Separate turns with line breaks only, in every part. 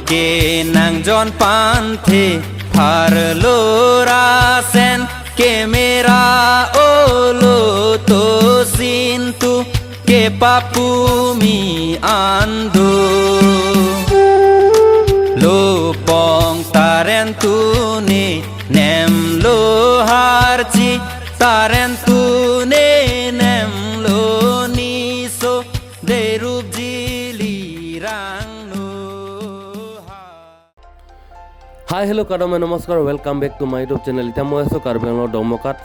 Ke nang jon panthe farlo rasen camera olo to sintu ke papumi ando lo pong taren tune nem lo harchi taren tune nem lo niso derup jili rang no.
Hi, hello কাদমে, নমস্কাৰ, welcome back to my YouTube channel. এতিয়া মই আছোঁ কাৰ্বি আংলঙৰ ডমকাত।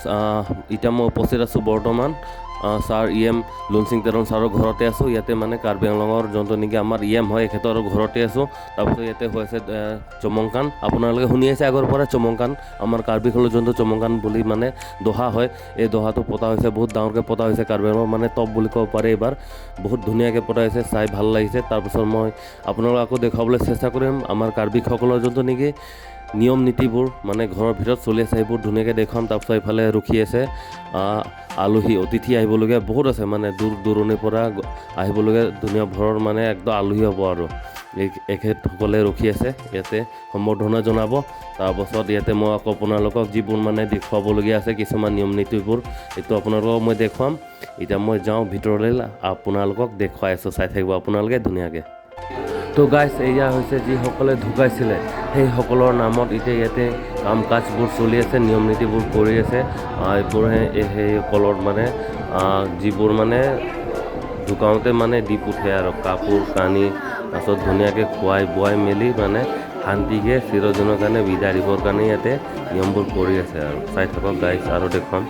এতিয়া মই উপস্থিত আছোঁ বৰ্তমান ছাৰ ই এম লুনচিং তেৰণ ছাৰৰ ঘৰতে আছোঁ। ইয়াতে মানে কাৰ্বি আংলঙৰ যোনটো নেকি আমাৰ ই এম হয়, এখেতৰ ঘৰতে আছোঁ। তাৰপিছত ইয়াতে হৈ আছে চমংকান। আপোনালোকে শুনি আছে আগৰ পৰা চমংকান, আমাৰ কাৰ্বিসকলৰ যোনটো চমংকান বুলি মানে দহা হয়, এই দহাটো পতা হৈছে, বহুত ডাঙৰকৈ পতা হৈছে। কাৰ্বি আংলঙৰ মানে টপ বুলি ক'ব পাৰে। এইবাৰ বহুত ধুনীয়াকৈ পতা হৈছে, চাই ভাল লাগিছে। তাৰপিছত মই আপোনালোকক আকৌ দেখুৱাবলৈ চেষ্টা কৰিম আমাৰ কাৰ্বিসকলৰ যোনটো নেকি নিয়ম নীতিবোৰ মানে ঘৰৰ ভিতৰত চলি আছে, সেইবোৰ ধুনীয়াকৈ দেখুৱাম। তাৰপিছত এইফালে ৰখি আছে আলহী অতিথি, আহিবলগীয়া বহুত আছে, মানে দূৰ দূৰণিৰ পৰা আহিবলগীয়া ধুনীয়া ঘৰৰ মানে একদম আলহী হ'ব আৰু এই এখেতসকলে ৰখি আছে ইয়াতে সম্বৰ্ধনা জনাব। তাৰপাছত ইয়াতে মই আকৌ আপোনালোকক যিবোৰ মানে দেখুৱাবলগীয়া আছে কিছুমান নিয়ম নীতিবোৰ, এইটো আপোনালোকক মই দেখুৱাম। এতিয়া মই যাওঁ ভিতৰলৈ, আপোনালোকক দেখুৱাই আছোঁ, চাই থাকিব আপোনালোকে ধুনীয়াকৈ। তো গাইছ, এয়া হৈছে যিসকলে ঢুকাইছিলে সেইসকলৰ নামত এতিয়া ইয়াতে কাম কাজবোৰ চলি আছে, নিয়ম নীতিবোৰ কৰি আছে। এইবোৰ সেইসকলৰ মানে যিবোৰ মানে ঢুকাওঁতে মানে দি পঠিয়াই আৰু কাপোৰ কানি, তাৰপিছত ধুনীয়াকৈ খুৱাই বোৱাই মেলি মানে শান্তিকৈ চিৰজনৰ কাৰণে বিদায় দিবৰ কাৰণে ইয়াতে নিয়মবোৰ কৰি আছে আৰু চাই থাকক গাইছ আৰু দেখুৱাম।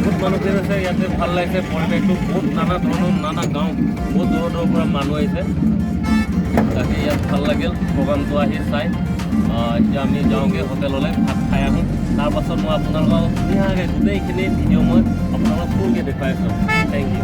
বহুত মানুহ আছে ইয়াতে, ভাল লাগিছে পৰিৱেশটো। বহুত নানা ধৰণৰ, নানা গাঁও, বহুত দূৰৰ দূৰৰ পৰা মানুহ আহিছে। তাকে ইয়াত ভাল লাগিল প্ৰগ্ৰামটো আহি চাই। এতিয়া আমি যাওঁগৈ হোটেললৈ, ভাত খাই আহোঁ। তাৰপাছত মই আপোনালোকক ধুনীয়াকৈ গোটেইখিনি ভিডিঅ' মই আপোনালোকক ফুলকৈ দেখুৱাই আছোঁ। Thank you.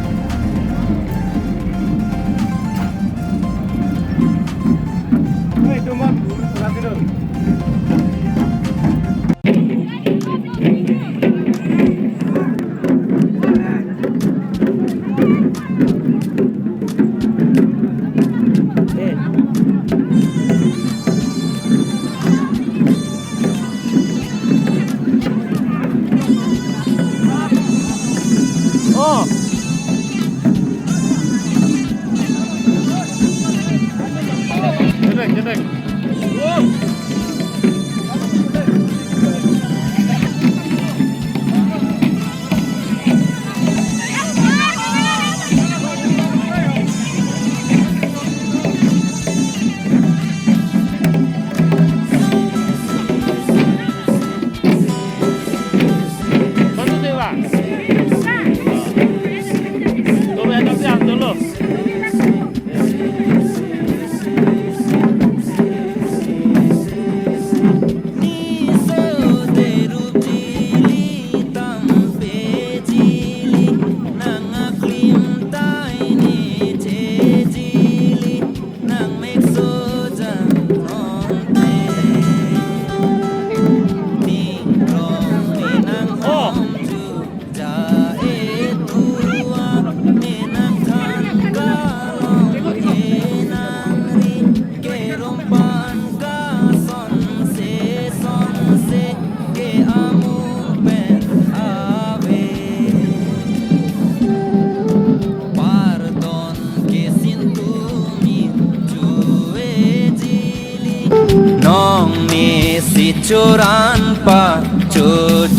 choran pa cho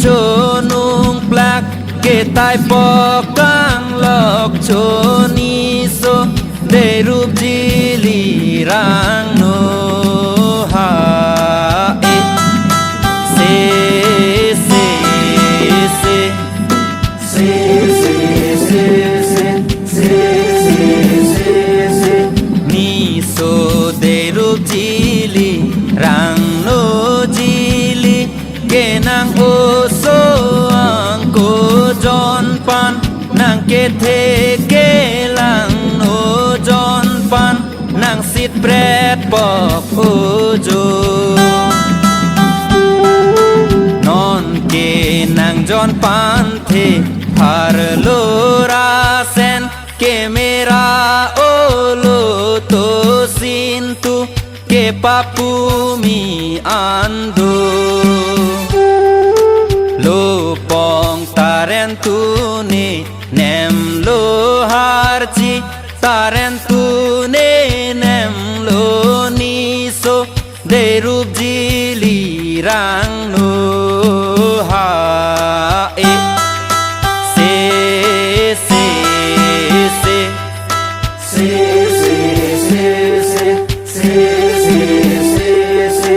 cho nung plak ke tai pokang lok cho ni so de rup jili rang no ha e se se se se se se se se se se ni so de rup jili rang no jili ke nang o so ang ko jon pan nang ke the ke lang no jon pan nang sit pret pok o jo non ke nang jon pan the phar lo ra sen ke mera o lo to sin tu ke papu mi ando lo pong taren tu ne nem lo har chi taren tu ne nem lo ni so de rup jili rang no ha e se se se se se se se se se se se.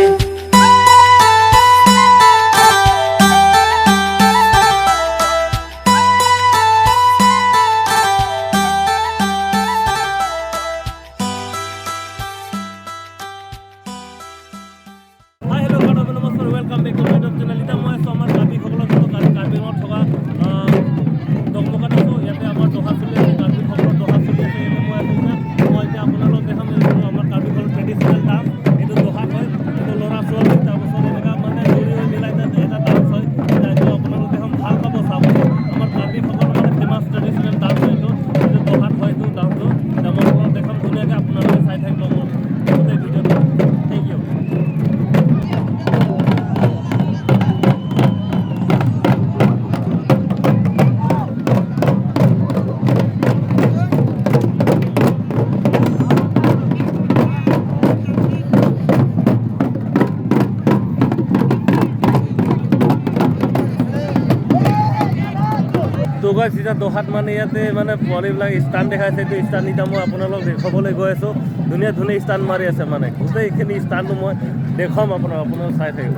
Hi hello Karbi, নমস্কাৰ, welcome back to my YouTube channel. এতিয়া মই আছোঁ আমাৰ কাৰ্বিসকলৰ যিটো কাৰ্বি আংলঙত থকা ডকমকাত আছোঁ। ইয়াতে আমাৰ দহা চলি আছে, কাৰ্বিসকলৰ দহা চলি আছে। ইয়াতে মই আছোঁ এতিয়া। মই এতিয়া আপোনালোকক দেখাম এইটো আমাৰ কাৰ্বিসকলৰ ট্ৰেডিশ্যনেল ডান্স, এইটো দহা কয়। এইটো ল'ৰা ছোৱালী তাৰপাছত এনেকুৱা মানে জুৰি হৈ মিলাই তাত এটা ডান্স হয়। এতিয়া এইটো আপোনালোক দেখাম, ভাল পাব চাব। আমাৰ কাৰ্বিসকলৰ মানে ফেমাছ ট্ৰেডিশ্যনেল ডান্স হয় এইটো। এইটো দহাত হয় এইটো ডান্সটো। এতিয়া মই আপোনালোকক দেখাম ধুনীয়াকৈ, আপোনালোকে চাই থাকিব মোৰ গোটেই ভিডিঅ'টো। Thank you. তো গাইছ, এতিয়া দহাত মানে ইয়াতে মানে পোৱালিবিলাক ষ্টাণ্ট দেখাইছে। এইটো ষ্টাণ্ট এতিয়া মই আপোনালোকক দেখুৱাবলৈ গৈ আছোঁ। ধুনীয়া ধুনীয়া ষ্টাণ্ট মাৰি আছে, মানে গোটেইখিনি ষ্টাণ্টটো মই দেখুৱাম আপোনাক, আপোনালোক চাই থাকিব।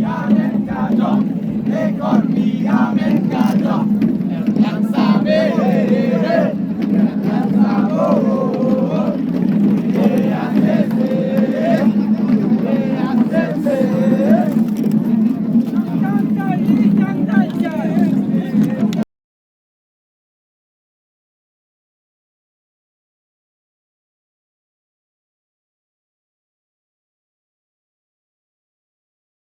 Karbi.